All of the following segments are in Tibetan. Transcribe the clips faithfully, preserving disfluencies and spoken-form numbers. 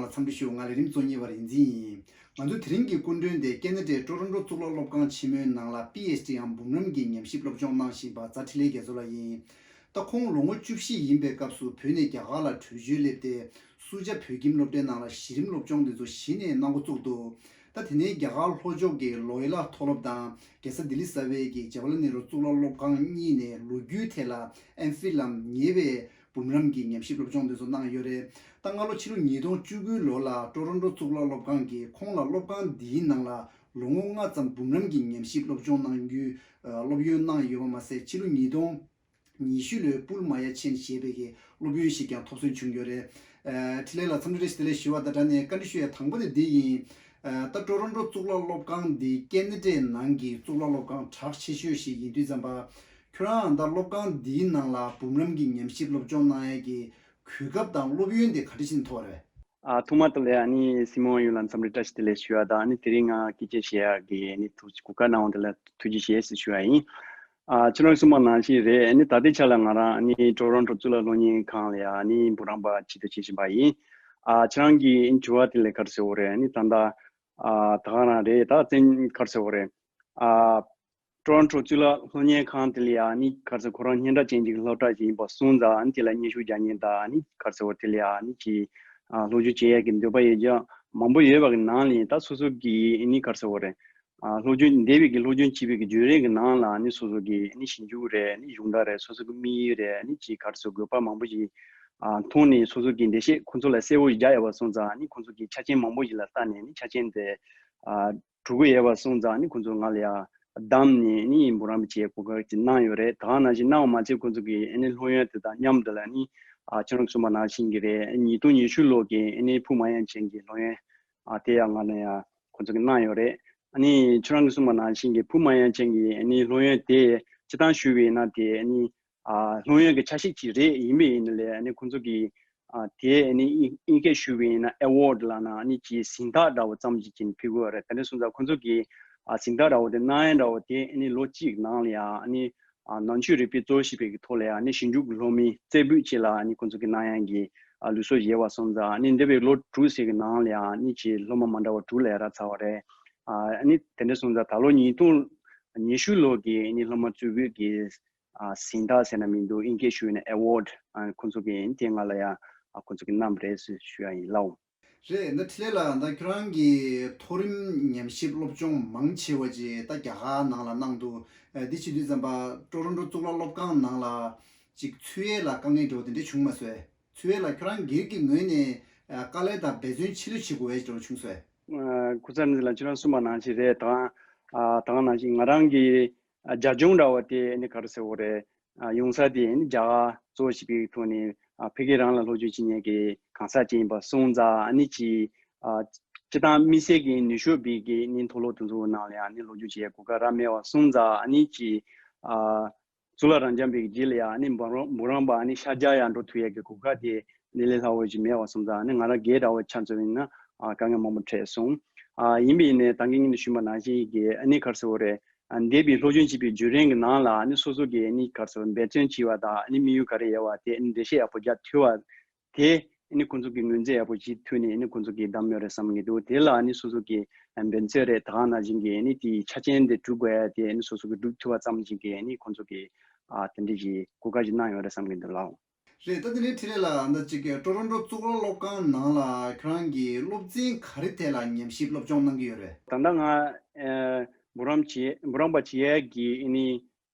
འཚམས་འདྲི་ཞུ། ང་ལས་རིམ་གཙོ་གཉེར་བ་རིག་འཛིན་ཡིན། ང་ཚོའི་དེ་རིང་གི་སྐུ་མགྲོན་དེ་ཀེ་ན་ཌའི་ཊོ་རོན་ཊོ་གཙུག་ལག་སློབ་ཁང་ཆེན་མོའི་ནང་ལ་པི་ཨེཆ་ཌི་འམ་འབུམ་རམས་ཀྱི་ཉམས་ཞིབ་སློབ་སྦྱོང་གནང་བཞིན་པ་རྫ་འཕྲིན་ལས་རྒྱ་མཚོ་ལགས་ཡིན། ད་ཁོང་ལོ་ངོ་བཅུ་བཞི་ཡིན་པའི་སྐབས་སུ་བོད་ནས་རྒྱ་གར་ལ་བྲོས་བྱོལ་སླེབས་ཏེ། སུ་ཇཱ་བོད་ཁྱིམ་སློབ་གྲྭའི་ནང་ལ་གཞི་རིམ་སློབ་སྦྱོང་དེ་ཚོ་གཞི་ནས་གནང་འགོ་བཙུགས་འདུག་ད་དེ་ནས་རྒྱ་གར་ལྷོ་ཕྱོགས་ཀྱི་ལོ་ཡི་ལ་མཐོ་སློབ་དང་རྒྱལ་ས་ལྡི་ལི་གསར་པའི་གི་ཇ་ཝ་ལ་ནེ་རུ་གཙུག་ལག་སློབ་ཁང་གཉིས་ནས་ལོ་རྒྱུས་ཐད་ལ་ཨེམ་ཕིལ་ལམ་ཉེ་བའི་འབུམ་རམས་ཀྱི་ཉམས་ཞིབ་སློབ་སྦྱོང་དེ་ཚོ་གནང་ཡོད་རེད། ད་སྔ་ལོ་ཕྱི་ལོ་ཉིས་སྟོང་བཅུ་དགུ་ལོ་ལ་ཊོ་རོན་ཊོ་གཙུག་ལག་སློབ་ཁང་གིས་ཁོང་ལ་སློབ་ཁང་འདིའི་ནང་ལ་ལོ་ངོ་ལྔ་ཙམ་འབུམ་རམས་ཀྱི་ཉམས་ཞིབ་སློབ་སྦྱོང་གནང་རྒྱུའི་སློབ་ཡོན་གནང་ཡོད་པ་མ་ཟད། ཕྱི་ལོ་ཉིས་སྟོང་ཉི་ཤུ་ལོའི་པུལ་མ་ཡ་ཆེན་ཞེས་པའི་གི་སློབ་ཡོན་ཞིག་ཀྱང་ཐོབ་སོན་བྱུང་ཡོད་རེད། ཨ་འཕྲིན་ལས་ལགས་འཚམས་འདྲི་བཀྲ་ཤིས་བདེ་ལེགས་ཞུ་བ་དང་སྦྲགས་ནས་བཀའ་འདྲི་ཞུ་ཡ་དང་པོ་དེ་འདི་ཡིན། ཨ་ད་ཊོ་རོན་ཊོ་གཙུག་ལག་སློབ་ཁང་འདི་ཀེ་ན་ཌའི་ནང་གི་གཙུག་ལག་སློབ་ཁང་གྲགས་ཆེ་ཤོས་ཤིག་ཡིན་དུས་ཙམ་པ། ཁྱོད་རང་ད་སློབ་ཁང་འདིའི་ནང་ལ་འབུམ་རམས་ཀྱི་ཉམས་ཞིབ་སློབ་སྦྱོང་གནང་ཡ་གི་གོ་སྐབས་དང་སློབ་ཡོན་དེ་ག་འདྲ་ཞིག་ཐོབ་པ་རེད། ཨ་ཐོག་མ་དེ་ལ་ཨ་ནི་སི་མོན་ཡུ་ལ་འཚམས་འདྲི་བཀྲ་ཤིས་བདེ་ལེགས་ཞུ་བ་དང་། ཨ་ནི་དེ་རིང་ང་སྐད་ཆ་བཤད་ཡག་གི་ཨ་ནི་ཐུགས་གོ་སྐབས་གནང་བ་དེ་ལ་ཐུགས་རྗེ་ཆེ་ཞེས་ཞུ་བ་ཡིན། ཨ་ཁྱེད་རང་གསུངས་པ་ནང་བཞིན་རེད། ཨ་ནི་ད་ལྟའི་ཆ་ལ་ང་རང་ཨ་ནི་ཊོ་རོན་ཊོ་གཙུག་ལག་སློབ་གཉེར་ཁང་ལ་ཡ་ཨ་ནི་འབུམ་རམས་པ་ཆེད་དུ་བྱེད་བཞིན་པ་ཡིན། ཨ་ཁྱེད་རང་གི་ཨ་ནི་དྲི་བ་དེ་ལ་ག་རེ་ཟེར་དགོས་རེད། ཨ་ནི་ད་ལྟ་ཨ་ད་ག་རང་རེད། ད་བཙན་ག་རེ་ཟེར་དགོས་རེད། ཨ་ཊོ་རོན་ཊོ་གཙུག་ལག་སློབ་གཉེར་ཁང་དེ་ལ་ཡ་ནི་ག་རེ་ཟེར། ཁོ་རང་སྙན་གྲགས་ཅན་གྱི་སློབ་གྲྭ་ཞིག་ཡིན་པ་སོང་ཙང་། ཨ་ནི་དེ་ལ་སྙན་ཞུ་རྒྱག་མཁན་དང་། ཨ་ནི་ག་རེ་ཟེར། དེ་ལ་ཡ་ནི་ཅིག་ཨ་སློབ་སྦྱོང་བྱེད་ཡས་ཀྱི་འདོད་པ་ཡོད་ཀྱང་མང་པོ་ཡོད་པ་གི་ནང་ལ་ཡིན། ད་སོ་སོ་གི་ཨ་ནི་ག་རེ་ཟེར་རེད། ཨ་སློབ་སྦྱོང་འདས་པའི་གི་སློབ་སྦྱོང་བྱས་པའི་གི་བརྒྱུད་རིམ་གི་ནང་ལ་ཨ་ནི་སོ་སོ་གི་ཨ་ནི་ཞིབ་འཇུག་རེད། ཨ་ནི་གཞུང་དག་རེད། སོ་སོ་གི་དམིགས་ཡུལ་རེད། ཨ་ནི་ཅིག་ག་རེ་ཟེར། དགོས་པ་མང་པོ་ཞིག་ཨ་མཐོང་ནས། སོ་སོ་གི་འགྲེལ་བཤད་ཁོང་ཚོ་ལ་གསལ་བོ་ཞིག་རྒྱག་ཡོད་པ་སོང་ཙང་། ཨ་ནི་ཁོང་ཚོ་གི་ཆ་རྐྱེན་མང་པོ་ཞིག་ལ་བལྟས་ནས་ཨ་ནི་ཆ་རྐྱེན་དེ་ཨ་གྲུབ་ཀྱི་ཡོད་པ་སོང་ཙང་། ཨ་ནི་ཁོང་ཚོ་ང་ལ་ཡ་བདམས་ནས་ཨ་ནི་འབུམ་རམས་པ་བྱེད་གོ་སྐབས་ཅིག་གནང་ཡོད་རེད། ད་ག་ནང་བཞིན་གནང་བ་མ་ཚད་ཁོང་ཚོ་གི་ཨ་ནི་སློབ་ཡོན་དེ་དང་མཉམ་དུ་ལ་ཨ་ནི་ཨ་ཁྱེད་རང་གསུངས་པ་ནང་བཞིན་གྱི་རེད། ཉིས་སྟོང་ཉི་ཤུ་ལོ་གི་ཨ་ནི་ཕུ་མ་ཡན་ཆད་ཀྱི་སློབ་ཡོན་ཨ་དེ་ཡང་ང་ལ་ཡ་ཁོང་ཚོ་གི་གནང་ཡོད་རེད། ཨ་ནི་ཁྱེད་རང་གི་གསུངས་པ་ནང་བཞིན་གྱི་ཕུ་མ་ཡན་ཆད་ཀྱི་ཨ་ནི་སློབ་ཡོན་དེ་སྤྱིར་བཏང་ཞུས་པ་ཡིན་ན། དེ་ཨ་ནི་ཨ་སློབ་ཡོན་གྱི་ཆ་ཤས་ཅིག་རེད། ཡིན་པ་ཡིན་ནའི་ཨ་ནི་ཁོང་ཚོ་གི་ཨ་དེ་ཨ་ནི་དབྱིན་དབྱིན་སྐད་ཞུས་པ་ཡིན་ན་ཨེ་ཝོཌ་ལབ་ན་ཨ་ནི་ཅིག་གཟེངས་རྟགས་འདྲ་བོ་ཙམ་ཅིག་ཅིག་ཕུལ་གྱི་ཡོད་རེད། དེ་འདྲ་སོང་ཙང་ཁོང་ཚོ་གི་ཨ་གཟེངས་རྟགས་འདྲ་བོ་དེ་གནང་ཡ་འདྲ་བོ་དེ་ཨ་ནི་ལོ་གཅིག་ནང་ལ་ཡ་ཨ་ནི་ཨ་ནང་ཆོས་རིག་པའི་གཙོ་བོ་བྱས་པའི་གི་ཐོག་ལ་ཡ་ཨ་ནི་ཞིབ་འཇུག་གི་སློབ་མའི་རྩེ་ཕུད་ཅིག་ལ་ཨ་ནི་ཁོང་ཚོ་གི་གནང་ཡ་གི་ཨ་ལུགས་སྲོལ་ཡོད་པ་སོང་ཙང་། ཨ་ནི་འདས་པའི་ལོ་དྲུག་ཙམ་གི་ནང་ལ་ཡ་ཨ་ནི་ཅིག་སློབ་མ་མ་འདྲ་བ་དྲུག་ལ་ཡ་རག་ཚར་བ་རེད། ཨ་ནི་དེ་འདྲ་སོང་ཙང་ད་ལོ་ཉིས་སྟོང་ཉི་ཤུ་ལོ་གི་ཨ་ནི་སློབ་མ་གཙོ་བོད་ཀྱི་ཨ་གཟེངས་རྟགས་ཟེར་ན་མི་འདུག་དབྱིན་སྐད་ཞུས་ན་ཨེ་ཝོཌ། ཨ་ཁོང་ཚོ་གིས་དེ་ང་ལ་ཡ་ཨ་ཁོང་ཚོ་གིས་གནང་བ་རེད་ཟེར་ཞུ་ཡ་ཡིན་ལགས། རེད། ད་འཕྲིན་ལས་ལགས། ད་ཁྱོད་རང་གིས་མཐོ་རིམ་ཉམས་ཞིབ་སློབ་སྦྱོང་མང་ཆེ་བ་ཅིག་ད་རྒྱ་གར་ནང་ལ་གནང་འདུག་ཨ་འདི་བྱེད་དུས་ཙམ་པ་ཊོ་རོན་ཊོ་གཙུག་ལག་སློབ་ཁང་ནང་ལ་ཅིག་ཚུད་ཡས་ལ་དཀའ་ངལ་འདྲ་བོ་དེ་འདྲ་བྱུང་མ་སོང་ངས། ཚུད་ཡས་ལ་ཁྱོད་རང་སྒེར་གྱི་ངོས་ནས་ཨ་དཀའ་ལས་དང་འབད་བརྩོན་ཆེ་ལོས་བྱེད་དགོས་ཡས་འདྲ་བོ་བྱུང་སོང་ངས། ཨ་སྐུ་ཚབ་ནས་ལ་ཁྱེད་རང་གསུངས་པ་ནང་བཞིན་རེད། ད་ཨ་ད་ག་ནང་བཞིན་ང་རང་གི་ཨ་རྒྱབ་ལྗོངས་འདྲ་བོ་དེ་ཨ་ནི་ག་རེ་ཟེར་དགོས་རེད། ཨ་ཡོང་ས་དེ་ཨ་ནི་རྒྱ་གར་གཙོ་བོ་བྱས་པའི་ཐོག་ནས་ཨ་ཕ་གི་རང་ལ་སློབ་སྦྱོང་བྱེད་མཁན་གྱི་གང་ཟག་ཅིག་ཡིན་པ་སོང་ཙང་། ཨ་ནི་ཅིག་ཨ་སྤྱིར་བཏང་དམིགས་བསལ་གྱི་ནུས་ཤུགས་སྤེལ་གྱི་ཨ་ནི་མཐོ་སློབ་དེ་ཚོའི་ནང་ལ་ཡང་ཨ་ནི་སློབ་སྦྱོང་བྱེད་ཡའི་གོ་སྐབས་རག་མེད་པ་སོང་ཙང་། ཨ་ནི་ཅིག་ཨ་གཙུག་ལག་རབ་འབྱམས་པའི་རྗེས་ལ་ཡང་ཨ་ནི་འབུམ་རམས་འབུམ་རམས་པ་ཨ་ནི་ཤར་རྒྱག་ཡང་འགྲོ་ཐུབ་ཡས་ཀྱི་གོ་སྐབས་དེ་ཨ་ནི་ལས་སླ་བོ་ཞིག་མེད་པ་སོང་ཙང་། ཨ་ནི་ང་རང་སྒེར་འདྲ་བོ་ཆ་མཚོན་ཡིན་ན་ཨ་དཀའ་ངལ་མང་པོ་འཕྲད་སོང་། ཨ་ཡིན་པ་ཡིན་ནའི་ད་གིན་ངས་ཞུས་པ་ནང་བཞིན་གྱི་ཨ་ནི་ག་རེ་ཟེར་དགོས་རེད། ཨ་འདས་པའི་སློབ་སྦྱོང་བྱས་པའི་བརྒྱུད་རིམ་གྱི་ནང་ལ་ཨ་ནི་སོ་སོ་གིས་ཨ་ནི་ག་རེ་ཟེར་དགོས་རེད། འབད་བརྩོན་བྱས་པ་དང་། ཨ་ནི་དམིགས་ཡུལ་ག་རེ་ཡོད་པ་དེ་ཨ་ནི་འགྲེལ་བཤད་ཡག་པོ་རྒྱག་ཐུབ་པ་དེ་ཨ་ནི་ཁོང་ཚོ་གིས་ངོས་འཛིན་ཡག་པོ་བྱེད་ཐུབ་ནས་ཨ་ནི་ཁོང་ཚོ་གིས་བདམས་ཡོད་རེད་བསམ་གྱི་འདུག་དེ་ལ་ཨ་ནི་སོ་སོ་གིས་འབད་བརྩོན་རེད། ད་ག་ནང་བཞིན་གྱི་ཨ་ནི་དེའི་ཆ་རྐྱེན་དེ་སྒྲུབ་དགོས་ཡ་དེ་ཨ་ནི་སོ་སོ་གིས་སྒྲུབ་ཐུབ་པ་ཙམ་ཞིག་གིས་ཨ་ནི་ཁོང་ཚོ་གིས་ཨ་དེ་འདྲ་ཞིག་གོ་སྐབས་ཤིག་གནང་ཡོད་རེད་བསམ་གྱི་འདུག་ལགས། རེད། ད་དེ་ནས་འཕྲིན་ལས་ལགས། ད་ཅིག་ཊོ་རོན་ཊོ་གཙུག་ལག་སློབ་ཁང་ནང་ལ་ཁྱོད་རང་གིས་སློབ་ཚན་ག་རེ་ཐད་ལ་ཉམས་ཞིབ་སློབ་སྦྱོང་གནང་གི་ཡོད་རེད། ད་ལྟ་ང་ཨ་འབུམ་རམས་བྱེད་འབུམ་རམས་པ་བྱེད་ཡས་ཀྱི་ཨ་ནི་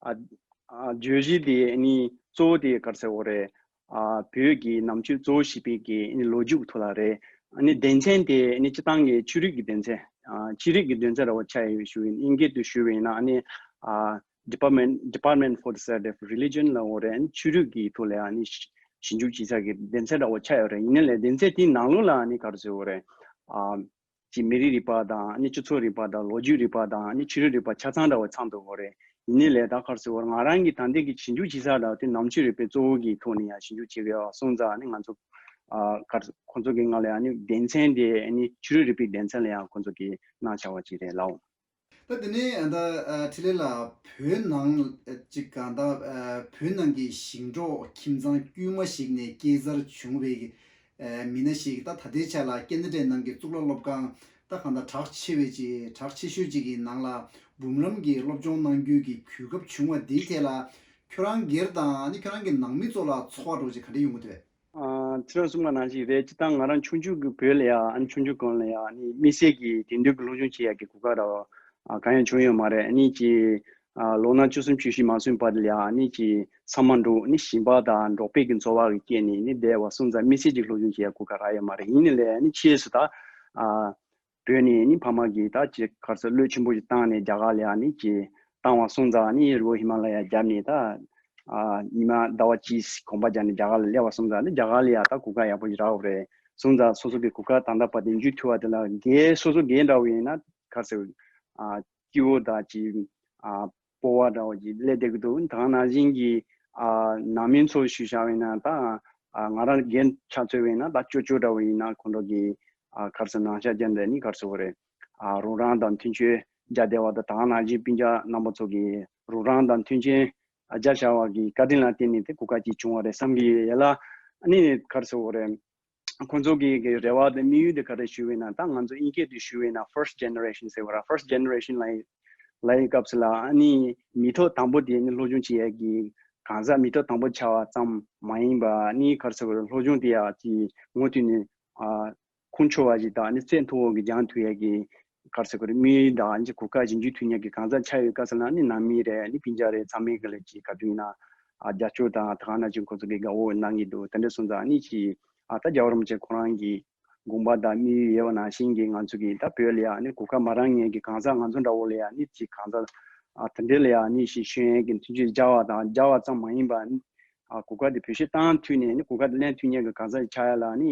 ཨ་ཨ་བརྗོད་གཞི་དེ་ཨ་ནི་གཙོ་བོ་དེ་ག་རེ་ཟེར་དགོས་རེད། ཨ་བོད་ཀྱི་ནང་ཆོས་གཙོ་བོ་བྱས་པའི་གི་ཨ་ནི་ལོ་རྒྱུས་ཐོག་ལ་རེད། ཨ་ནི་སྡེ་ཚན་དེ་ཨ་ནི་སྤྱིར་བཏང་གི་ཆོས་རིག་གི་སྡེ་ཚན། ཨ་ཆོས་རིག་གི་སྡེ་ཚན་འདྲ་བོ་ཆགས་ཡོད་ཞུ་ཡིན། དབྱིན་སྐད་དུ་ཞུ་བ་ཡིན་ན་ཨ་ནི་ཨ་Department Department for the Study of Religion ལབ་དགོས་རེད། ཨ་ནི་ཆོས་རིག་གི་ཐོག་ལ་ཨ་ནི་ཞིབ་འཇུག་བྱེད་ས་གི་སྡེ་ཚན་འདྲ་བོ་ཆགས་ཡོད་རེད། ཡིན་ནའི་ལས་སྡེ་ཚན་དེའི་ནང་ལོགས་ལ་ཨ་ནི་ག་རེ་ཟེར་དགོས་རེད། ཨ་ཅིག་མི་རིགས་རིག་པ་དང་ཨ་ནི་སྤྱི་ཚོགས་རིག་པ་དང་ལོ་རྒྱུས་རིག་པ་དང་ཨ་ནི་ཆོས་རིག་རིག་པ་ཆ་ཚང་འདྲ་བོ་ཚང་འདུག་དགོས་རེད། ཡིན་ནའི་ལས་ད་ག་རེ་ཟེར་དགོས་རེད། ང་རང་གི་ད་ལྟའི་གི་ཞིབ་འཇུག་བྱེད་ས་འདྲ་བོ་དེ་ནང་ཆོས་རིག་པའི་གཙོ་བོ་གི་ཐོག་ནས་ཡང་ཞིབ་འཇུག་བྱེད་ཀྱི་ཡོད་སོང་ཙང་། ཨ་ནི་ང་ཚོ་ཨ་ག་རེ་ཁོང་ཚོ་གི་ང་ལ་ཨ་ནི་སྡེ་ཚན་དེ་ཨ་ནི་ཆོས་རིག་རིག་པའི་སྡེ་ཚན་ལ་ཡང་ཁོང་ཚོ་གི་གནང་བྱ་བ་ཅིག་རེད་ལགས། ད་དེ་ནས་ད་ཨ་འཕྲིན་ལས་ལགས། བོད་ནང་ཨ་ཅིག་གང་ལྟར་ཨ་བོད་ནང་གི་ཞིང་འབྲོག་ཁྱིམ་ཚང་དཀྱུས་མ་ཞིག་ནས་སྐྱེས་འཚར་བྱུང་བའི་ མི་སྣ་ཞིག་ད་ད་ལྟའི་ཆ་ལ་ཀེ་ན་ཌའི་ནང་གི་གཙུག་ལག་སློབ་ཁང་ད་གང་ལྟར་གྲགས་ཆེ་བའི་ཅིག་གྲགས་ཆེ་ཤོས་ཅིག་གི་ནང་ལ་འབུམ་རམས་ཀྱི་སློབ་སྦྱོང་གནང་རྒྱུ་གི་གོ་སྐབས་བྱུང་བ་འདིའི་ཐད་ལ་ཁྱོད་རང་སྒེར་དང་ཨ་ནི་ཁྱོད་རང་གི་ནང་མི་ཚོ་ལ་ཚོར་བ་འདྲ་བོ་ཅིག་ག་འདྲ་ཡོང་གི་འདུག་གས། ཨ་ཁྱེད་རང་གསུངས་པ་ནང་བཞིན་རེད། སྤྱིར་བཏང་ང་རང་ཆུང་ཆུང་གི་བོད་ལ་ཡ་ཨ་ནི་ཆུང་ཆུང་གོང་ལ་ཡ་ཨ་ནི་དམིགས་བསལ་གྱི་དེང་དུས་ཀྱི་སློབ་སྦྱོང་བྱེད་ཡ་གི་གོ་སྐབས་འདྲ་བ་ཨ་གང་ཡང་བྱུང་ཡོད་མ་རེད། ཨ་ནི་ཅི་ཨ་ལོ་ན་བཅུ་གསུམ་བཅུ་བཞི་མ་སོན་བར་ལ་ཡ་ཨ་ནི་ཅི་ཚང་མ་འགྲོ་ཨ་ནི་ཞིང་པ་དང་འབྲོག་པའི་གི་འཚོ་བ་གི་སྐྱེས་ནས་ནི་བསྡད་པ་སོང་ཙང་དམིགས་བསལ་གྱི་སློབ་སྦྱོང་བྱེད་ཡ་གོ་སྐབས་རག་ཡོད་མ་རེད། ཡིན་ནའི་ལས་ཨ་ནི་ཆེས་སུ་ད་ཨ་བོད་ནས་ནི་ཕ་མ་གིས་ད་ཅི་ག་རེ་ཟེར་བློས་ཆེན་པོ་ཞིག་བཏང་ནས་རྒྱ་གར་ལ་ཡ་ནི་ཅི་བཏང་བ་སོང་ཙང་ནི་རི་བོ་ཧི་མ་ལ་ཡ་རྒྱབ་ནས་ད་ཨ་ཉི་མ་ཟླ་བ་གཅིག་གོམ་པ་རྒྱག་ནས་རྒྱ་གར་ལ་སླེབས་པ་སོང་ཙང་ནི་རྒྱ་གར་ལ་ཡ་ད་གོ་སྐབས་ཡག་པོ་ཞིག་རག་པ་རེད། སོང་ཙང་སོ་སོ་གི་གོ་སྐབས་ད་ལྟ་བར་དུ་འཇུ་ཐུབ་པ་དེ་ལ་འགན་སོ་སོ་འགན་འདྲ་བོ་ཡིན་ན་ག་རེ་ཟེར་དགོས་རེད། ཨ་སྐྱིད་པོ་དང་ཅིག་ཨ་སྤོབས་པ་འདྲ་བོ་ཅིག་སླེབས་བསྡད་ཀྱི་འདུག་ད་ནང་བཞིན་གྱི་ཨ་ནང་མི་ཚོ་ཞུ་བྱ་བ་ཡིན་ན་ད་ཨ་ང་རང་རྒན་ཆགས་ཚོད་པ་ཡིན་ན་ད་ཅོ་ཅོ་འདྲ་བོ་ཡིན་ན་ཁོང་ཚོ་གི་ཨ་ག་རེ་ཟེར་ནང་ཤག་རྒྱབ་འདི་ནི་ག་རེ་ཟེར་དགོས་རེད། ཨ་རོགས་རམ་དང་མཐུན་རྐྱེན་རྒྱག་བསྡད་པ་དང་ད་ནང་བཞིན་སྤུན་ཀྱག་རྣམ་པ་ཚོ་གི་རོགས་རམ་དང་མཐུན་རྐྱེན་རྒྱབ་བྱ་བ་གི་བཀའ་དྲིན་ལ་བརྟེན་ནས་དེ་གོ་སྐབས་ཅིག་བྱུང་བ་རེད་བསམ་གྱི་ཡོད་ལ། ཨ་ནི་ག་རེ་ཟེར་དགོས་རེད། ཁོང་ཚོ་གི་གི་རེ་བ་དང་དམིགས་ཡུལ་དེ་ག་རེ་ཞུ་བས་ན་ད་ང་ཚོ་དབྱིན་སྐད་དུ་ཞུ་བས་ན་first generation ཟེར་བ་ར། first generation ལ་ལ་ཡི་སྐབས་སུ་ལ་ཨ་ནི་མི་ཐོག་དང་པོ་དེ་ནི་སློབ་སྦྱོང་བྱེད་ཡས་ཀྱི་གང་ཟག་མི་ཐོག་དང་པོ་ཆགས་པ་ཙམ་མ་ཡིན་པ་ཨ་ནི་ག་རེ་ཟེར་དགོས་རེད། སློབ་སྦྱོང་དེ་ཡ་ཅིག་མུ་མཐུད་ནས་ཨ་ཁུངས་འཁྱོལ་བ་ཞིག་དང་ཨ་ནི་ཚད་མཐོ་བོ་གི་སྦྱང་ཐུབ་ཡས་ཀྱི་ག་རེ་ཟེར་དགོས་རེད། དམིགས་ཡུལ་དང་ཨ་ནི་གོ་སྐབས་ཅིག་འཇུ་ཐུབ་མཁན་གྱི་གང་ཟག་ཆགས་ཡོད་སྐབས་སུ་ལ་ཨ་ནི་ནང་མི་རེད། ཨ་ནི་སྤུན་ཀྱག་རེད། ཚང་མས་ག་ལ་ཅིག་ག་དུས་ཡིན་ན་ཨ་རྒྱབ་སྐྱོར་དང་ད་ག་ནང་བཞིན་ཁོང་ཚོ་གི་དགའ་བོ་གནང་གི་འདུག་དེ་འདྲ་སོང་ཙང་ཨ་ནི་ཅིག་ཨ་ད་རྒྱལ་བ་རིན་པོ་ཆེ་ཁོ་རང་གི་དགོངས་པ་དང་དམིགས་ཡུལ་ཡོད་པ་ནང་བཞིན་གྱི་ང་ཚོ་གི་ད་བོད་ལ་ཡ་ཨ་ནི་གོ་སྐབས་མ་རག་མཁན་གྱི་གང་ཟག་ང་ཚོ་འདྲ་བོ་ལ་ཡ་ཨ་ནི་ཅིག་གང་ཟག་ཨ་དེ་འདྲ་ལ་ཡ་ཨ་ནི་ཞིག་ཤེས་ཡོན་གྱི་མཐུན་རྐྱེན་སྦྱར་བ་དང་སྦྱར་བ་ཙམ་མ་ཡིན་པ་ཨ་ནི་ཨ་གོ་སྐབས་དེ་བེད་སྤྱོད་བཏང་ཐུབ་ནས་ཨ་ནི་གོ་སྐབས་དེ་ལེན་ཐུབ་མཁན་གྱི་གང་ཟག་ཅིག་ཆགས་ཡ་ལ་ཨ་ནི་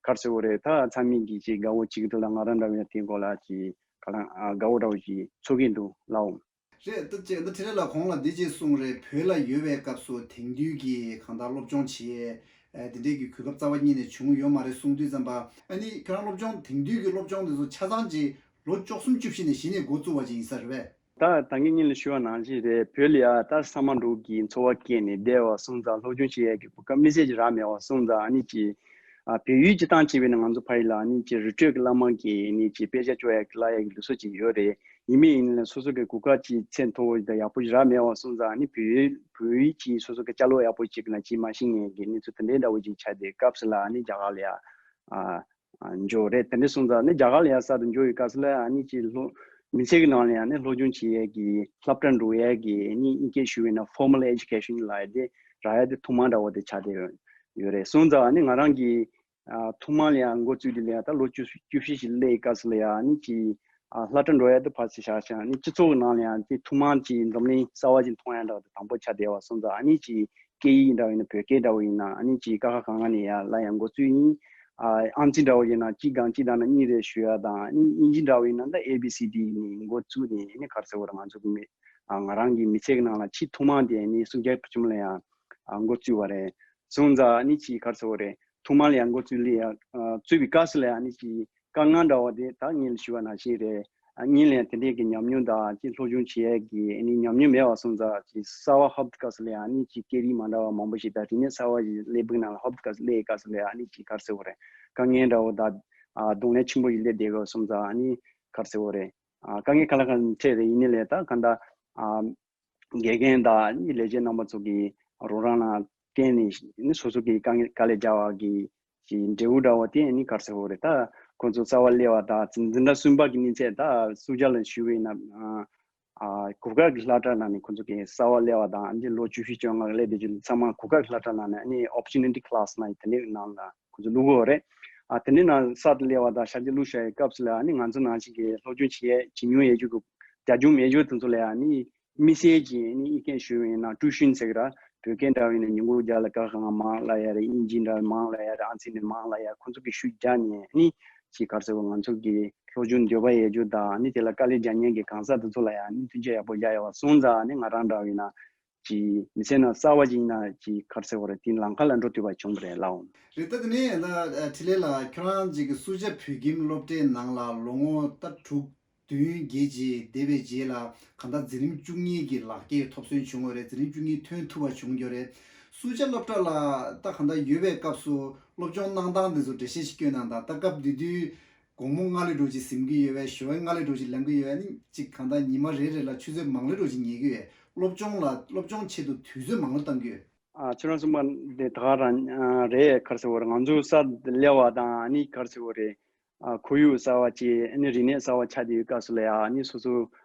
ག་རེ་ཟེར་དགོས་རེད། ད་ཚང་མས་ཀྱི་ཅིག་དགའ་བོ་བྱེད་ཀྱི་འདུག་ལ། ང་རང་འདྲ་བོ་ཡ་དེའི་སྐོར་ལ་ཅིག་ག་ལ་ཨ་དགའ་བོ་འདྲ་བོ་ཅིག་ཚོར་གྱི་འདུག་ལགས། རེད། ད་ཅེ་ད་འཕྲིན་ལས་ལགས་ཁོང་ལ་འདི་ཅེས་གསུངས་རེད། བོད་ལ་ཡོད་པའི་སྐབས་སུ་དེང་དུས་ཀྱི་གང་ལྟར་སློབ་སྦྱོང་བྱེད་ཨ་དེ་འདྲའི་གི་གོ་སྐབས་རྩ་བ་ཉིད་ནས་བྱུང་ཡོད་མ་རེད་གསུངས་དུས་ཙམ་པ་ཨ་ནི་ཁྱོད་རང་སློབ་སྦྱོང་དེང་དུས་ཀྱི་སློབ་སྦྱོང་དེ་ཚོ་ཆ་ཚང་ཅིག་ལོ་བཅུ་གསུམ་བཅུ་བཞི་ནས་གཞི་ནས་འགོ་བཙུགས་པ་ཅིག་ཡིན་ས་རེད་པས། ད་ད་གིན་སྔོན་ལ་ཞུས་པ་ནང་བཞིན་རེད། བོད་ལ་ཡ་ད་ས་མ་འབྲོག་གི་འཚོ་བ་སྐྱེལ་ནས་བསྡད་པ་སོང་ཙང་སློབ་སྦྱོང་བྱེད་ཡས་ཀྱི་གོ་སྐབས་དམིགས་བསལ་ཅིག་རག་མེད་པ་སོང་ཙང་ཨ་ནི་ཅིག་ཨ་བོད་ཡིག་སྤྱིར་བཏང་བྱས་པས་ན་ང་ཚོ་ཕ་ཡུལ་ལ་ཨ་ནི་ཅིག་རི་ཁྲོད་ཀྱི་བླ་མ་གི་ཨ་ནི་ཅིག་དཔེ་ཆ་ཅོག་ཡ་གི་བསླབ་ཡ་གི་ལུགས་སྲོལ་ཅིག་ཡོད་རེད། ཡིན་མིན་ཡིན་ལ་སོ་སོ་གི་གོ་སྐབས་ཅིག་ཚད་མཐོ་བོ་དང་ཡག་པོ་ཞིག་རག་མེད་པ་སོང་ཙང་ཨ་ནི་བོད་ཡིག་བོད་ཡིག་ཅིག་སོ་སོ་གི་བསྐྱར་ཀློག་ཡག་པོ་ཅིག་ན་ཅིག་མ་ཤེས་མཁན་གྱི་གནས་ཚུལ་དེ་འདྲའི་འདྲ་བོ་ཅིག་ཆགས་ཏེ་སྐབས་སུ་ལ་ཨ་ནི་རྒྱ་གར་ལ་ཡ་ཨ་ཨ་འབྱོར་རེད། དེ་འདྲ་སོང་ཙང་ནི་རྒྱ་གར་ལ་ཡ་གསར་དུ་འབྱོར་ཡོད་སྐབས་སུ་ལ་ཨ་ནི་ཅིག་སློབ་མི་ཚེ་གི་ནང་ལ་ཡ་ནི་སློབ་སྦྱོང་བྱེད་ཡས་ཀྱི་སློབ་གྲྭ་འགྲོ་ཡས་ཀྱི་ཨ་ནི་དབྱིན་སྐད་ཞུ་བས་ན་formal education ལབ་ཡ་དེ་རག་ཡ་དེ་ཐོག་མ་འདྲ་བོ་དེ་ཆགས་ཏེ་ཡོད་རེད། སོང་ཙང་ཨ་ནི་ང་རང་གི་ཨ་ཐོག་མ་ལ་ཡང་འགོ་བཙུགས་དུས་ལ་ཡང་ད་ལོ་བཅུ་བཅུ་བཞི་ཞིག་སླེབས་སྐབས་སུ་ལ་ཡང་ཨ་ནི་ཅིག་ཨ་སློབ་གྲྭ་འགྲོ་ཡ་དེ་ཕར་ཚུར་བཞག་བཞག་ཨ་ནི་སྤྱི་ཚོགས་ཀྱི་ནང་ལ་ཡང་དེ་ཐོག་མར་ཅིག་འཛམ་གླིང་གསར་བ་ཅིག་མཐོང་ཡ་འདྲ་བ་དེ་དང་པོ་ཆགས་བསྡད་པ་སོང་ཙང་ཨ་ནི་ཅིག་སྐད་ཡིག་འདྲ་བ་ཡིན་ན་བོད་སྐད་འདྲ་བ་ཡིན་ན་ཨ་ནི་ཅིག་ཀ་ཁ་ག་ང་ནས་ཡར་སློབ་ཡ་འགོ་བཙུགས་ཡིན། ཨ་ཨམ་ཆི་འདྲ་བ་ཡིན་ན་གཅིག་དང་གཅིག་དང་ན་གཉིས་རེ་ཞུ་ཡ་དང་ཨ་ནི་དབྱིན་ཇི་འདྲ་བ་ཡིན་ན་ད་A B C D ནས་འགོ་བཙུགས་ནས་ཨ་ནི་ག་རེ་ཟེར་དགོས་རེད། ང་ཚོ་གི་མི་ཨ་ང་རང་གི་མི་ཚེ་གི་ནང་ལ་ཆེས་ཐོག་མ་དེ་ཨ་ནི་སུམ་བརྒྱ་བརྒྱད་ཅུ་ལ་ཡང་ཨ་འགོ་བཙུགས་པ་རེད། སོང་ཙང་ཨ་ནི་ཅིག་ག་རེ་ཟེར་དགོས་རེད། ཐོག་མར་ལ་ཡང་འགོ་བཙུགས་ལ་ཡང་ཨ་བཙུགས་པའི་སྐབས་སུ་ལ་ཡང་ཨ་ནི་ཅིག་དཀའ་ངལ་འདྲ་བ་དེ་ད་ངས་ཞུས་པ་ནང་བཞིན་རེད། ཨ་ངས་ལ་ཡང་དེ་འདྲའི་གི་ཉམས་མྱོང་དང་ཅིག་སློབ་སྦྱོང་བྱེད་ཡས་ཀྱི་ཨ་ནི་ཉམས་མྱོང་མེད་པ་སོང་ཙང་ཅིག་གསར་པ་ཧོབ་སྐབས་སུ་ལ་ཡང་ཨ་ནི་ཅིག་སྐད་རིགས་མ་འདྲ་བ་མང་པོ་ཞིག་དང་རིག་གནས་གསར་པ་ཞིག་སླེབས་པའི་ནང་ལ་ཧོབ་སྐབས་སུ་སླེབས་སྐབས་སུ་ལ་ཡང་ཨ་ནི་ཅིག་ག་རེ་ཟེར་དགོས་རེད། དཀའ་ངལ་འདྲ་བོ་དང་ཨ་གདོང་ལེན་ཆེན་པོ་ཞིག་སླེབས་བསྡད་དགོས་སོང་ཙང་ཨ་ནི་ག་རེ་ཟེར་དགོས་རེད། ཨ་དཀའ་ངལ་ག་ལ་ག་ལ་འཕྲད་རེད། ཡིན་ནའི་ལས་ད་གང་ལྟར་ཨ་དགེ་རྒན་དང་ལས་བྱེད་རྣམ་པ་ཚོ་གི་རོགས་རམ་ལ་བརྟེན་ནས་ནི་སོ་སོ་གི་དཀའ་ངལ་དཀའ་ལས་རྒྱག་པ་གི་ཅིག་འབྲས་བུ་འདྲ་བོ་དེ་ནི་ག་རེ་ཟེར་དགོས་རེད། ད་ཁོང་ཚོ་གསར་པ་སླེབས་པ་དང་འཛིན་གྲྭ་གསུམ་པ་གི་གནས་ཚད་ད་སུ་ཇཱ་ལ་ཞུ་བས་ན་ཨ་གུར་དཀར་གྱི་སློབ་གྲྭ་ནང་ནས་ཁོང་ཚོ་གི་གསར་པ་སླེབས་པ་དང་འདི་ལོ་བཅུ་བཞི་བཅོ་ལྔ་སླེབས་དེ་ཚང་མ་གུར་དཀར་གྱི་སློབ་གྲྭ་ནང་ནས་ཨ་ནི་opportunity class ནང་དེ་འདྲའི་ནང་ལ་ཁོང་ཚོ་བླུག་གི་ཡོད་རེད། ཨ་དེ་འདྲའི་ནང་གསར་དུ་སླེབས་པ་དང་ཞབས་ཕྱི་བླུག་བཞག་པའི་སྐབས་སུ་ལ་ཨ་ནི་ང་ཚོ་ནང་བཞིན་གྱི་སློབ་སྦྱོང་བྱེད་ཡས་བྱེད་མྱོང་ཡས་རྒྱུ་གི་རྒྱ་ཆུང་མེད་རྒྱུ་དེ་ཚོ་ལ་ཨ་ནི་དམིགས་བསལ་གྱི་ཨ་ནི་ཨི་ཁེན་ཞུ་བ་ཡིན་ན་ཀྲུའུ་ཤུན་ཟེར་གི་ར། བོད་སྐད་འདྲ་བ་ཡིན་ན་ཉིན་གུང་རྒྱ་ལ་ཀ་ཁ་ང་མང་ལ་ཡ་རེད། དབྱིན་ཇི་འདྲ་མང་ལ་ཡ་རེད། ཨང་རྩིས་ནས་མང་ལ་ཡ་རེད། ཨང་རྩིས་གི་ཤུགས་རྒྱག་ནས་ཨ་ནི་ཅིག་ག་རེ་ཟེར་བ་ང་ཚོ་གི་སློབ་སྦྱོང་འདོད་པ་ཡོད་རྒྱུ་དང་ཨ་ནི་དེ་ལ་དཀའ་ལས་རྒྱག་མཁན་གྱི་གང་ཟག་དེ་ཚོ་ལ་ཡ་ཨ་ནི་མཐུན་རྐྱེན་ཡག་པོ་རྒྱག་ཡོད་པ་སོང་ཙང་ཨ་ནི་ང་རང་འདྲ་བ་ཡིན་ན་ཅིག་མི་ཚེ་ནང་གསར་པ་ཅིག་ཡིན་ན་ཅིག་ག་རེ་ཟེར་བ་རེད། དེ་ལམ་ཁ་ལ་འགྲོ་ཐུབ་པ་བྱུང་བ་རེད་ལགས། རེད། ད་དེ་ནས་ད་འཕྲིན་ལས་ལགས་ཁྱོད་རང་ཅིག་གི་སུ་ཇཱ་བོད་ཁྱིམ་སློབ་གྲྭའི་ནང་ལ་ལོ་ངོ་ད་དྲུག་བདུན་བརྒྱད་ཅིག་བསྡད་པའི་རྗེས་ལ་གང་ལྟར་འཛིན་རིམ་བཅུ་གཉིས་ཀྱི་ལག་འཁྱེར་ཐོབ་སོན་བྱུང་བ་རེད། འཛིན་རིམ་བཅུ་གཉིས་ཐོན་ཐུབ་པ་བྱུང་ཡོད་རེད། སུ་ཇཱ་སློབ་གྲྭ་ལ་ད་གང་ལྟར་ཡོད་པའི་སྐབས་སུ་ སློབ་སྦྱོང་གནང་སྟངས་དེ་ཚོ་འགྲེལ་བཤད་ཞིག་སྐྱོན་གནང་དང་། ད་སྐབས་དེ་དུས་དགོང་མོ་སྔ་ལོས་འགྲོ་ཅིག་གཟིམ་གི་ཡོད་པས། ཞོགས་པ་སྔ་ལོས་འགྲོ་ཅིག་ལངས་གི་ཡོད་པས། ནི་ཅིག་གང་ལྟར་ཉི་མ་རེ་རེ་ལ་ཆུ་ཚོད་མང་ལོས་འགྲོ་ཅིག་ཉལ་གི་ཡོད། སློབ་སྦྱོང་ལ་སློབ་སྦྱོང་ཆེད་དུ་དུས་ཚོད་མང་ལོས་བཏང་གི་ཡོད། ཨ་ཁྱོད་རང་གསུངས་པ་དེ་ད་ག་རང་ཨ་རེད། ག་རེ་ཟེར་དགོས་རེད། ང་ཚོ་ས་སླེབས་པ་དང་ཨ་ནི་ག་རེ་ཟེར་དགོས་རེད། ཨ་ཁོར་ཡུག་གསར་པ་ཅིག་ཨ་ནི་རིག་གནས་གསར་པ་ཆགས་བསྡད་ཡོད་སྐབས་སུ་ལ་ཡ་ཨ་ནི་སོ་སོ་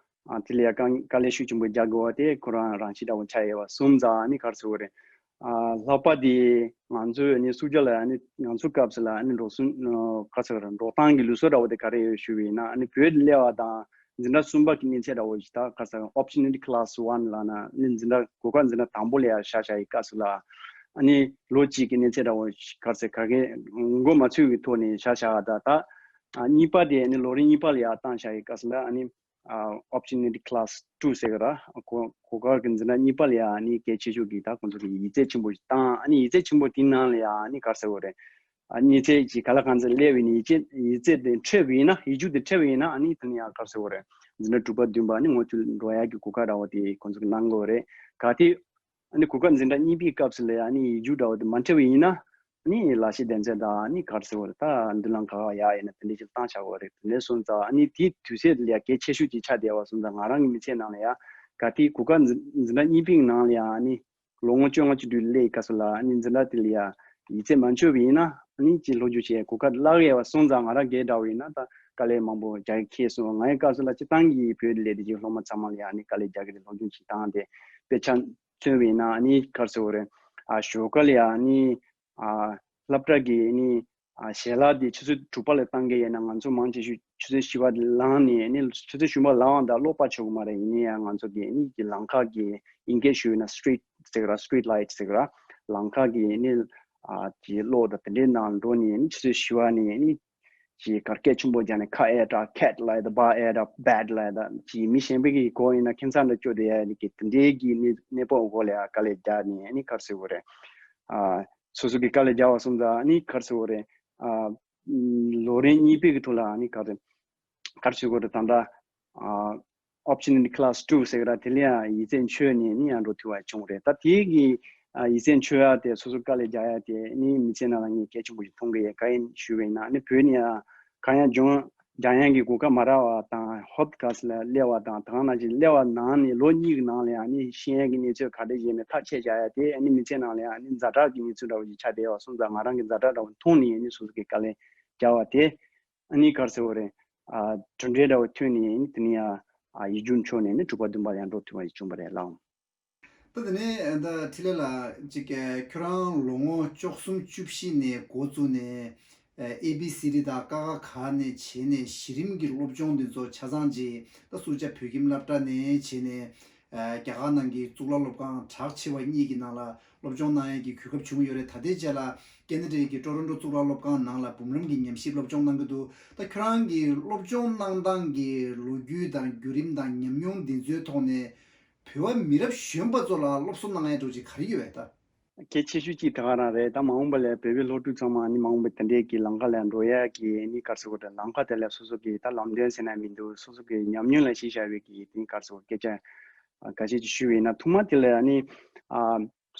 ཨ་དེ་ལ་ཡ་དཀའ་དཀའ་ལས་ཤུགས་ཆེན་པོ་རྒྱག་དགོས་པ་དེ་ཁོ་རང་རང་བཞིན་འདྲ་བོ་ཆགས་ཡོད་པ་སོང་ཙང་ཨ་ནི་ག་རེ་ཟེར་དགོས་རེད། ཨ་ལྷག་པ་དེ་ང་ཚོས་ཨ་ནི་སུ་ཇ་ལ་ཨ་ནི་ང་ཚོ་སྐབས་སུ་ལ་ཨ་ནི་འགྲོ་སོང་ཨ་ག་རེ་ཟེར་དགོས་རེད། འགྲོ་སྟངས་ཀྱི་ལུགས་སྲོལ་འདྲ་བོ་དེ་ག་རེ་ཡོད་ཞུས་པ་ཡིན་ན། ཨ་ནི་བོད་སླེབས་པ་དང་འཛིན་གྲྭ་གསུམ་པ་གི་གནས་ཚད་འདྲ་བོ་ཞིག་ད་ག་རེ་ཟེར་opportunity class one ལབ་ན་ཨ་ནི་འཛིན་གྲྭ་གོ་སྐབས་འཛིན་གྲྭ་དང་པོ་ལ་ཡ་བཞག་བཞག་ཡི་སྐབས་སུ་ལ་ཨ་ནི་ལོ་གཅིག་གི་གནས་ཚད་འདྲ་བོ་ཞིག་ག་རེ་ཟེར་ག་གེ་མགོ་མ་ཚོས་ཀྱི་ཐོག་ནས་བཞག་བཞག་ད་ད་ཨ་གཉིས་པ་དེ་ཨ་ནི་ལོ་རིམ་གཉིས་པ་ལ་ཡ་བཏང་བཞག་ཡི་སྐབས་སུ་ལ་ཨ་ནི་ཨ་opportunity class two ཟེར་གི་ར། གོ་གོ་སྐབས་ཀྱི་འཛིན་གྲྭ་གཉིས་པ་ལ་ཡ་ཨ་ནི་གལ་ཆེ་ཤོས་ཀྱི་ད་ཁོང་ཚོ་གི་ཡིག་ཚད་ཆེན་པོ་ཞིག་བཏང་། ཨ་ནི་ཡིག་ཚད་ཆེན་པོ་དེའི་ནང་ལ་ཡ་ཨ་ནི་ག་རེ་ཟེར་དགོས་རེད། ཨ་གནས་ཚད་ཀྱི་ག་ལ་གང་འཚམ་སླེབས་པའི་ནི་ཡིག་ཚད་ཡིག་ཚད་དེ་འཕྲད་པ་ཡིན་ན། ཡིག་རྒྱུགས་དེ་འཕྲད་པ་ཡིན་ན་ཨ་ནི་དེ་ནི་ཡང་ག་རེ་ཟེར་དགོས་རེད། འཛིན་གྲྭ་དྲུག་པ་བདུན་པ་ཨ་ནི་འོག་ཚུད་འགྲོ་ཡག་གི་གོ་སྐབས་འདྲ་བོ་དེ་ཁོང་ཚོ་གི་གནང་དགོས་རེད། གལ་ཏེ་ཨ་ནི་གོ་སྐབས་འཛིན་གྲྭ་གཉིས་པའི་སྐབས་སུ་ལ་ཡ་ཨ་ནི་ཡིག་རྒྱུགས་འདྲ་བོ་དེ་མ་འཕྲད་པ་ཡིན་ན་ཨ་ནི་ལག་ཤེས་ལྡན་ཚད་དང་ཨ་ནི་ག་རེ་ཟེར་དགོས་རེད། ད་མདུན་ལམ་ག་པར་ཡག་ཡིན་ན་དེ་འདྲས་ཅིག་བཏང་བཞག་དགོས་རེད། དེ་འདྲས་སོང་ཙང་ཨ་ནི་དེའི་དུས་ཚོད་ལ་ཡ་གལ་ཆེ་ཤོས་ཅིག་ཆགས་བསྡད་པ་སོང་ཙང་། ང་རང་གི་མི་ཚེ་ནང་ལ་ཡ་གལ་ཏེ་གོ་སྐབས་འཛིན་འཛིན་གྲྭ་གཉིས་པའི་ནང་ལ་ཡ་ཨ་ནི་ལོ་ངོ་བཅོ་ལྔ་བཅུ་དྲུག་སླེབས་སྐབས་སུ་ལ་ཨ་ནི་འཛིན་གྲྭ་དེ་ལ་ཡ་ཡིག་ཚད་མ་འཕྲོད་པ་ཡིན་ན་ཨ་ནི་ཅིག་སློབ་སྦྱོང་བྱེད་གོ་སྐབས་བརླག་ཡས་པ་སོང་ཙང་། ང་རང་སྒེར་འདྲ་བོ་ཡིན་ན་ད་དཀའ་ལས་མང་པོ་རྒྱག་གི་ཁེལ་སོང་། ང་ཡི་སྐབས་སུ་ལ་སྤྱིར་བཏང་གི་བོད་ལས་དེ་ཅིག་སློབ་མ་ཚང་མ་ལ་ཡ་ཨ་ནི་དཀའ་ལས་རྒྱག་གི་རེད། སློབ་སྦྱོང་བྱེད་སྟངས་དེ་དཔེ་ཆ་མཚོན་པ་ཡིན་ན་ཨ་ནི་ག་རེ་ཟེར་དགོས་རེད། ཨ་ཞོགས་ཀ་ལ་ཡ་ཨ་ནི་ཨ་སློབ་གྲྭ་གི་ཨ་ནི་ཨ་ཞལ་ལག་དེ་ཆུ་ཚོད་དྲུག་པ་ལ་བཏང་གི་ཡིན་ན་ང་ཚོ་མང་ཆེ་ཤོས་ཆུ་ཚོད་བཞི་པ་ལངས་ནས་ཨ་ནི་ཆུ་ཚོད་བཞི་པ་ལངས་པ་དང་གློག་སྤར་ཆོག་གི་མ་རེད། ཡིན་ན་ཡང་ང་ཚོ་གི་ཨ་ནི་གི་ལམ་ཁ་གི་དབྱིན་སྐད་ཞུས་ན་street ཟེར་གི་ར། street light ཟེར་གི་ར། ལམ་ཁ་གི་ཨ་ནི་ཨ་གི་གློག་དང་དེ་འདྲའི་ནང་འགྲོ་ནས་ཨ་ནི་ཆུ་ཚོད་བཞི་པ་ནས་ཨ་ནི་ཅིག་གར་སྐད་ཆེན་པོ་རྒྱག་ནས་ཁ་ཨེ་དྲག cat ལབ་ཡ་དང་bat ལབ་ཡ་དང་ཅིག་མི་གཞན་པའི་གི་གོ་ཡིན་ན་ཁྱིམ་ཚང་འདྲ་སྐྱོ་བསྡད་ཡ་གི་དེ་འདྲའི་གི་གནས་གནས་སྤོ་འོག་ལ་ཡ་དཀའ་ལས་རྒྱག་ནས་ཨ་ནི་ག་རེ་ཟེར་དགོས་རེད། ཨ་སོ་སོ་གི་དཀའ་ལས་རྒྱག་པ་སོང་ཙང་ཨ་ནི་ག་རེ་ཟེར་དགོས་རེད། ཨ་ལོ་རིམ་གཉིས་པའི་གི་ཐོག་ལ་ཨ་ནི་ག་རེ་ག་རེ་ཟེར་དགོས་རེད། ད་ལྟ་ཨ་opportunity class two ཟེར་གི་ར། དེ་ལ་ཡང་ཡིག་ཚད་འཕྲོད་ནས་ནི་ཡང་འགྲོ་ཐུབ་པ་བྱུང་རེད། ད་དེའི་གི་ཨ་ཡིག་ཚད་འཕྲོད་ཡ་དེ་སོ་སོ་དཀའ་ལས་རྒྱག་ཡ་དེ་ནི་མི་ཚེ་ནང་ལ་ངས་གལ་ཆེན་པོ་ཞིག་མཐོང་གི་ཡོད། གང་ཡིན་ཞུས་པ་ཡིན་ན་ནི་བོད་ནས་ཡང་གང་ཡང་སྦྱོང་སྦྱང་ཡ་གི་གོ་སྐབས་མ་རག་པ་དང་ཧོབ་ཁ་སི་ལ་སླེབས་པ་དང་། དེ་ག་ནང་བཞིན་སླེབས་པ་ནང་ནས་ལོ་གཉིས་ཀྱི་ནང་ལ་ཡང་ནི་ཤེས་ཡ་གི་གནས་ཚུལ་ག་རེ་ཡིན་མིན་ཐག་ཆད་བཞག་ཡ་དེ་ནི་མི་ཚེ་ནང་ལ་ཡང་ནི་ཛ་དྲག་གི་གནས་ཚུལ་འདྲ་བོ་ཞིག་ཆགས་བསྡད་པ་སོང་ཙང་། ང་རང་གི་ཛ་དྲག་འདྲ་བོ་མཐོང་ནས་ནི་སོ་སོ་གི་དཀའ་ལས་རྒྱག་པ་དེ། ཨ་ནི་ག་རེ་ཟེར་དགོས་རེད། ཨ་གྲུབ་འབྲས་འདྲ་བོ་ཐོན་ནས་ཨ་ནི་དེ་ནས་ཡ་ཨ་ཡིག་རྒྱུགས་འཕྲོད་ནས་ནི་དྲུག་པ་བདུན་པ་ཡང་འགྲོ་ཐུབ་པ་ཞིག་བྱུང་བ་རེད་ལགས། ད་དེ་ནས་ད་འཕྲིན་ལས་ལགས་ཅིག་ཁྱོད་རང་ལོ་ངོ་བཅུ་གསུམ་བཅུ་བཞི་ནས་འགོ་བཙུགས་ནས་ཨེ་བི་སི་ཌི་དང་ཀ་ཁ་ག་ནས་བྱས་ནས་གཞི་རིམ་གྱི་སློབ་སྦྱོང་འདི་ཚོ་ཆ་ཚང་ཅིག་ད་སུ་ཇ་བོད་ཁྱིམ་སློབ་གྲྭ་ནས་བྱས་ནས། ཨ་རྒྱ་གར་ནང་གི་གཙུག་ལག་སློབ་ཁང་གྲགས་ཆེ་བ་གཉིས་ཀྱི་ནང་ལ་སློབ་སྦྱོང་གནང་ཡས་ཀྱི་གོ་སྐབས་བྱུང་ཡོད་རེད། ད་ལྟའི་ཆ་ལ་ཀེ་ན་ཌའི་གི་ཊོ་རོན་ཊོ་གཙུག་ལག་སློབ་ཁང་ནང་ལ་འབུམ་རམས་ཀྱི་ཉམས་ཞིབ་སློབ་སྦྱོང་གནང་གི་འདུག་ད་ཁྱོད་རང་གི་སློབ་སྦྱོང་གནང་སྟངས་ཀྱི་ལོ་རྒྱུས་དང་བརྒྱུད་རིམ་དང་ཉམས་མྱོང་འདི་ཚོའི་ཐོག་ནས་བོད་པ་མི་རབས་གཞོན་པ་ཚོ་ལ་སློབ་གསོ་གནང་ཡས་འདྲ་བོ་ཅིག་ག་རེ་ཡོད་པས་ད། གལ་ཆེ་ཤོས་གཅིག་དེ་ག་རང་རེད། ད་མ་འོངས་པ་ལ་བོད་པའི་སློབ་ཕྲུག་ཚང་མ་ནི་མ་འོངས་པའི་དེ་འདྲའི་གི་ལམ་ཁ་ལ་འགྲོ་ཡ་གི་ནི་ག་རེ་ཟེར་དགོས་རེད། ལམ་ཁ་དེ་ལ་སོ་སོ་གི་ད་ལམ་སྟོན་ཟེར་ན་མི་འདུག་སོ་སོ་གི་ཉམས་མྱོང་ལ་གཞི་བཞག་པའི་གི་དེ་ནི་ག་རེ་ཟེར་དགོས། སྐད་ཆ་ཨ་འགའ་ཤས་ཅིག་ཞུས་པ་ཡིན་ན། ཐོག་མ་དེ་ལ་ནི་ཨ་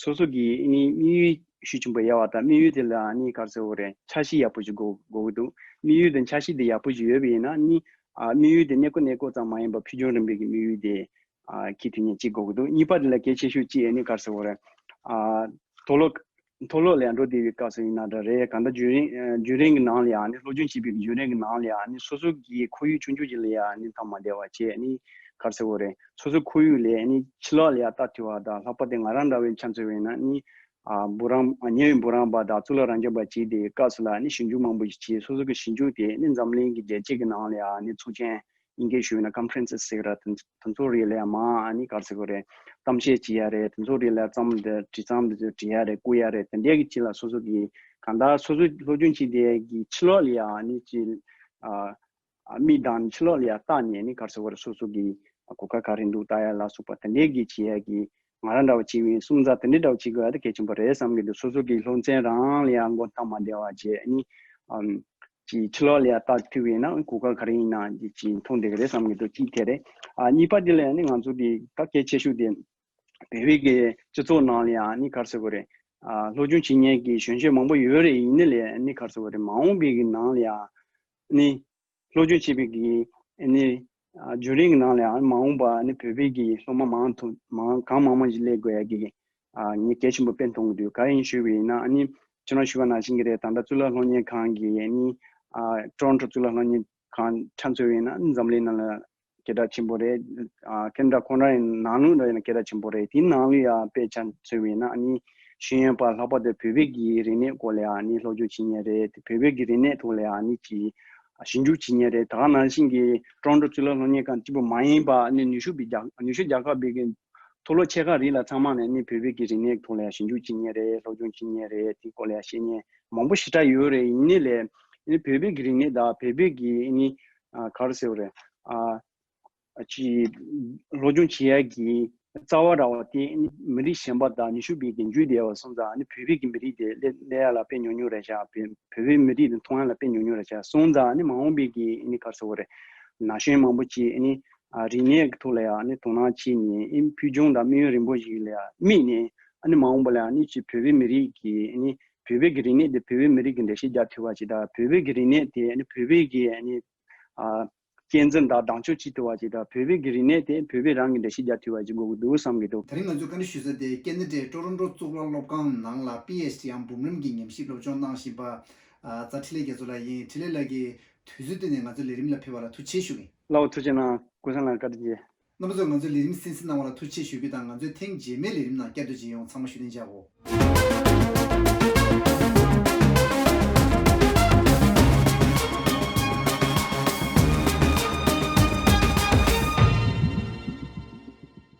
སོ་སོ་གི་ནི་དམིགས་ཡུལ་ཤུགས་ཆེན་པོ་ཡོད་པ་དང་། དམིགས་ཡུལ་དེ་ལ་ནི་ག་རེ་ཟེར་དགོས་རེད། འཆར་གཞི་ཡག་པོ་ཞིག་དགོས་དགོས་ཀྱི་འདུག་དམིགས་ཡུལ་དང་འཆར་གཞི་དེ་ཡག་པོ་ཞིག་ཡོད་པ་ཡིན་ན་ནི་ཨ་དམིགས་ཡུལ་དེ་གནས་སྐོར་གནས་སྐོར་ཙམ་མ་ཡིན་པར་ཕུལ་བྱུང་རིམ་པའི་གི་དམིགས་ཡུལ་དེ་ཨ་འཁྱེར་ཐུབ་མཁན་གཅིག་དགོས་ཀྱི་འདུག་གཉིས་པ་དེ་ལ་གལ་ཆེ་ཤོས་གཅིག་ཨ་ནི་ག་རེ་ཟེར་དགོས་རེད། ཨ་མཐོ་སློབ་མཐོ་སློབ་ལ་འགྲོ་བསྡད་པའི་སྐབས་སུ་ཡིན་ན་འདྲ་རེད། གང་ལྟར་རྒྱུན་རིང་ཨ་རྒྱུན་རིང་གི་ནང་ལ་ཡང་ནི་སློབ་སྦྱོང་བྱེད་པའི་རྒྱུན་རིང་གི་ནང་ལ་ཡང་ནི་སོ་སོ་གི་ཁོར་ཡུག་ཆུང་ཆུང་ཅིག་ལ་ཡང་ནི་སྟབས་མ་བདེ་བ་བྱས་ནི་ག་རེ་ཟེར་དགོས་རེད། སོ་སོ་ཁོར་ཡུག་ལས་ནི་ཕྱི་ལོགས་ལ་ཡང་ལྟ་ཐུབ་པ་དང་། ལྷག་པར་དུ་ང་རང་འདྲ་བའི་ཆ་མཚོན་པ་ཡིན་ན་ནི་ཨ་འབུམ་རམས་ཨ་ཉེ་བའི་འབུམ་རམས་པ་དང་གཙུག་ལག་རབ་འབྱམས་པ་བྱས་ཏེ་སྐབས་སུ་ལ་ནི་ཞིབ་འཇུག་མང་པོ་ཞིག་བྱས། སོ་སོ་གི་ཞིབ་འཇུག་དེ་ནི་འཛམ་གླིང་གི་རྒྱལ་སྤྱི་གི་ནང་ལ་ཡང་ནི་ཚོགས་ཆེན་དབྱིན་སྐད་ཞུས་ན་ཀོན་ཕ་རེན་སི་ཟེར་གི་ར། དེ་དེ་ཚོ་རིགས་ལ་ཡང་མང་ཨ་ནི་ག་རེ་ཟེར་དགོས་རེད། གཏམ་བཤད་བྱེད་ཡ་རེད། དེ་ཚོ་རིགས་ལ་རྩོམ་འདི་བྲིས་རྩོམ་འདི་ཚོ་བྲིས་ཡ་རེད། བསྐུར་ཡ་རེད། དེ་འདྲའི་གི་ཅིག་ལ་སོ་སོ་གི་གང་ལྟར་སོ་སོ་སློབ་སྦྱོང་བྱེད་བསྡད་ཡ་གི་ཕྱི་ལོགས་ལ་ཡང་ནི་ཅིག་ཨ་ཨ་མིག་དང་ཕྱི་ལོགས་ལ་ཡང་བལྟས་ནས་ནི་ག་རེ་ཟེར་དགོས་རེད། སོ་སོ་གི་གོ་སྐབས་ག་རེ་འདུག་ལྟ་ཡ་ལ་སོགས་པ་དེ་འདྲའི་གི་བྱེད་ཡ་གི་ང་རང་འདྲ་བོ་བྱེད་པ་ཡིན་སོང་ཙང་དེ་འདྲའི་འདྲ་བོ་བྱེད་དགོས་ཡ་དེ་གལ་ཆེན་པོ་རེད་བསམ་གི་འདུག་སོ་སོ་གི་སློབ་ཚན་རང་ལ་ཡང་མགོ་ཐག་མ་བདེ་བ་བྱས་ནི་ཨམ་ཅིག་ཕྱི་ལོགས་ལ་ཡང་ལྟ་ཐུབ་པ་ཡིན་ན་གོ་སྐབས་ག་རེ་ཡིན་ན་ཅིག་མཐོང་བསྡད་ཀྱི་རེད་བསམ་གི་འདུག་གཅིག་དེ་རེད། ཨ་གཉིས་པ་དེ་ལ་ཡང་ནི་ང་ཚོ་གི་ད་གལ་ཆེ་ཤོས་དེ་བོད་པའི་གི་སྤྱི་ཚོགས་ནང་ལ་ཡང་ནི་ག་རེ་ཟེར་དགོས་རེད། ཨ་སློབ་སྦྱོང་བྱེད་མཁན་གྱི་གཞོན་སྐྱེས་མང་པོ་ཡོད་རེད། ཡིན་ནའི་ལས་ཨ་ནི་ག་རེ་ཟེར་དགོས་རེད། མ་འོངས་པའི་གི་ནང་ལ་ཡང་ཨ་ནི་སློབ་སྦྱོང་བྱེད་པའི་གི་ཨ་ནི་ཨ་བརྒྱུད་རིམ་གྱི་ནང་ལ་ཡང་མ་འོངས་པ་ཨ་ནི་བོད་པའི་གི་སློབ་མ་མང་དུ་མང་གང་མང་མང་ཞིག་སླེབས་དགོས་ཡ་གི་ཨ་ངས་གལ་ཆེན་པོ་དཔེ་མཐོང་གི་འདུག་གང་ཡིན་ཞུས་པ་ཡིན་ན་ཨ་ནི་ཁྱེད་རང་ཞུས་པ་ནང་བཞིན་གྱི་རེད། ད་ལྟ་གཙུག་ལག་སློབ་གཉེར་ཁང་གི་ཨ་ནི་ཨ་ཀྲོ་རོན་ཀྲོ་གཙུག་ལག་སློབ་གཉེར་ཁང་ཆ་མཚོན་པ་ཡིན་ན་འཛམ་གླིང་ནང་ལ་སྐད་གྲགས་ཆེན་པོ་རེད། ཨ་ཁེ་ན་ཌ་ཁོ་རང་ཡི་ནང་ལོགས་ལ་ཡིན་ན་སྐད་གྲགས་ཆེན་པོ་རེད། དེའི་ནང་ལ་ཡང་དཔེ་ཆ་མཚོན་པ་ཡིན་ན་ཨ་ནི་ཤེས་ཡོན་པ་ལྷག་པར་དུ་བོད་པའི་གི་རིག་གནས་སྐོར་ལ་ཡང་ཨ་ནི་སློབ་སྦྱོང་བྱེད་མཁན་རེད། བོད་པའི་གི་རིག་གནས་ཐོག་ལ་ཡང་ཨ་ནི་ཅིག་ཞིབ་འཇུག་བྱེད་མཁན་རེད། ད་ག་ནང་བཞིན་གྱི་ཀྲོ་རོན་ཀྲོ་གཙུག་ལག་སློབ་གཉེར་ཁང་གཅིག་པུ་མ་ཡིན་པ་ཨ་ནི་ནུབ་ཕྱོགས་པའི་རྒྱལ་ནུབ་ཕྱོགས་རྒྱལ་ཁབ་པའི་གི་མཐོ་སློབ་ཆེ་ཁག་རིགས་ལ་ཚང་མ་ནས་ཨ་ནི་བོད་པའི་གི་རིག་གནས་ཐོག་ལ་ཡང་ཞིབ་འཇུག་བྱེད་མཁན་རེད། སློབ་སྦྱོང་བྱེད་མཁན་རེད། དེའི་སྐོར་ལ་ཡང་ཤེས་མཁན་མང་པོ་ཞེ་དྲག་ཡོད་རེད། ཡིན་ནའི་ལས་ཨ་ནི་བོད་པའི་གི་རིག་གནས་དང་བོད་པའི་གི་ཨ་ནི་ཨ་ག་རེ་ཟེར་དགོས་རེད། ཨ་ཅིག་སློབ་སྦྱོང་བྱེད་ཡ་གི་རྩ་བ་ར་བ་དེ་ཨ་ནི་མི་རིགས་གཞན་པ་དང་ནུབ་ཕྱོགས་པའི་གི་རྒྱུད་སྡེ་བ་སོང་ཙང་ཨ་ནི་བོད་པའི་གི་མི་རིགས་དེ་སླེབས་སླེབས་ཡ་ལ་དཔེ་ཉུང་ཉུང་རེད་ཤག་བོད་བོད་པའི་མི་རིགས་དེ་མཐོང་ཡ་ལ་དཔེ་ཉུང་ཉུང་རེད་ཤག་སོང་ཙང་ཨ་ནི་མ་འོངས་པའི་གི་ཨ་ནི་ག་རེ་ཟེར་དགོས་རེད། ན་གཞོན་མང་པོ་ཅིག་ཨ་ནི་ཨ་རིག་གནས་ཀྱི་ཐོག་ལ་ཡང་ཨ་ནི་དོ་སྣང་བྱས་ནས་ཨ་ནི་ཕུལ་བྱུང་དང་དམིགས་ཡུལ་རིང་པོ་ཞིག་ལ་ཡང་དམིགས་ནས་ཨ་ནི་མ་འོངས་པ་ལ་ཡང་ཨ་ནི་ཅིག་བོད་པའི་མི་རིགས་ཀྱི་ཨ་ནི་བོད་པའི་གི་རིག་གནས་དེ་བོད་པའི་མི་རིགས་ཀྱི་འགྲེལ་བཤད་རྒྱག་ཐུབ་པ་ཅིག་དང་བོད་པའི་གི་རིག་གནས་དེ་ཨ་ནི་བོད་པའི་གི་ཨ་ནི་ཨ་གཅེས་འཛིན་དང་དྭངས་གཅོད་བྱེད་ཐུབ་པ་ཅིག་དང་བོད་པའི་གི་རིག་གནས་དེ་བོད་པས་རང་གི་འགྲེལ་བཤད་རྒྱག་ཐུབ་པ་ཅིག་དགོས་ཀྱི་འདུག་བསམ་གྱི་འདུག་དེ་རིང་ང་ཚོས་བཀའ་འདྲི་ཞུ་ས་དེ་ཀེ་ན་ཌའི་ཀྲོ་རོན་ཀྲོ་གཙུག་ལག་སློབ་ཁང་ནང་ལ་པི་ཨེཆ་ཌི་འམ་འབུམ་རམས་ཀྱི་ཉམས་ཞིབ་སློབ་སྦྱོང་གནང་བཞིན་པ་ཨ་རྩ་འཕྲིན་ལས་རྒྱ་མཚོ་ལགས་ཡིན། འཕྲིན་ལས་ལགས་ཀྱིས་དུས་ཚོད་བཏོན་ནས་ང་ཚོའི་ལས་རིམ་ལ་ཕེབས་པ་ལ་ཐུགས་རྗེ་ཆེ་ཞུ་གི་ཡིན། ལགས་འོ་ཐུགས་རྗེ་གནང་། ཀུན་བཟང་ལགས་བཀའ་དྲིན་ཆེ། རྣམ་པ་ཚོས་ང་ཚོའི་ལས་རིམ་གསན་གཟིགས་གནང་བ་ལ་ཐུགས་རྗེ་ཆེ་ཞུ་རྒྱུ་དང་ང་ཚོའི་ཐེངས་རྗེས་མའི་ལས་རིམ་ནང་བསྐྱར་དུ་མཇལ་ཡོང་། ཚང་མ་བཞུགས་གདན་འཇགས་གོ།